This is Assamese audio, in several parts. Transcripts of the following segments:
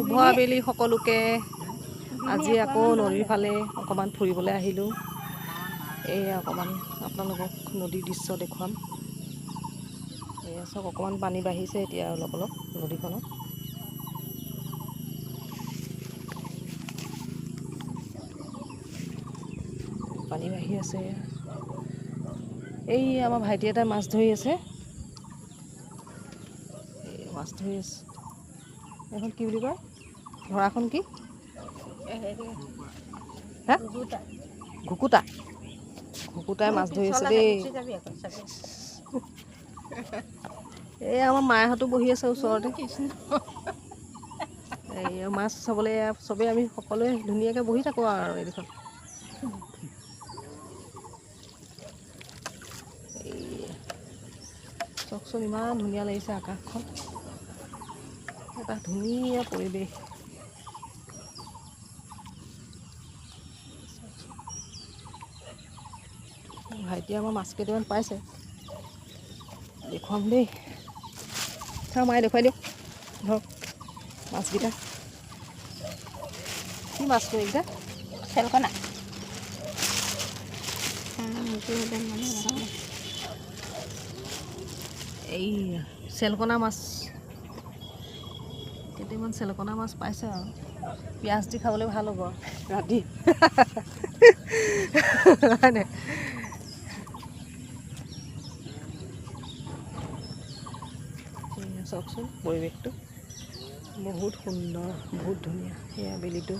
শুভ আবেলি সকলোকে। আজি আকৌ নদীৰ ফালে অকণমান ফুৰিবলৈ আহিলোঁ। এই অকণমান আপোনালোকক নদীৰ দৃশ্য দেখুৱাম। এয়া চাওক, অকণমান পানী বাঢ়িছে এতিয়া অলপ অলপ নদীখনত। পানী বাঢ়ি আছে। এই আমাৰ ভাইটি এটাই মাছ ধৰি আছে। এই মাছ ধৰি আছে। এখন কি বুলি কয়, ধৰাখন কি? হা, ঘুকুতা। ঘুকুতাই মাছ ধৰি আছে দেই। এই আমাৰ মাহঁতো বহি আছে ওচৰতে। এই মাছ চাবলৈ চবেই আমি সকলোৱে ধুনীয়াকৈ বহি থাকোঁ আৰু এইডোখৰত। চাওকচোন, ইমান ধুনীয়া লাগিছে আকাশখন, এটা ধুনীয়া পৰিৱেশ। ভাইটিয়ে আমাৰ মাছ কেইটামান পাইছে, দেখুৱাম দেই। চাওঁ, মায়ে দেখুৱাই দিয়ক। ধৰক মাছকেইটা। কি মাছ এইকেইটা? চেলকণা। এই চেলকণা মাছ কেইটামান, চেলকণা মাছ পাইছে আৰু পিঁয়াজ দি খাবলৈ ভাল হ'ব ৰাতি, হয়নে? চাওকচোন পৰিৱেশটো বহুত সুন্দৰ, বহুত ধুনীয়া। সেই আবেলিটো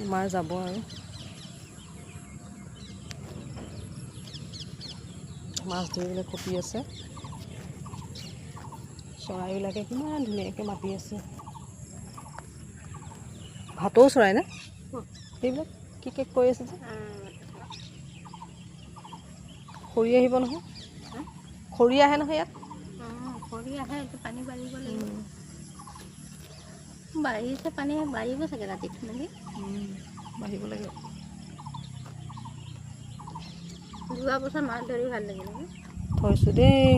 মাৰ যাব আৰু মাছ ধৰিবলৈ খপি আছে। চৰাইবিলাকে কিমান ধুনীয়াকৈ মাতি আছে। ভাটৌ চৰাই নে সেইবিলাক? কি কেক কৰি আছে যে? খৰি আহিব নহয়, খৰি আহে নহয় ইয়াত। খৰি আহে, পানী বাঢ়িব লাগিব। বাঢ়িছে পানী, বাঢ়িব চাগে ৰাতিত নেকি? বাঢ়িব লাগিব। যোৱা বছৰ মাছ ধৰি ভাল লাগিল। থৈছোঁ দেই।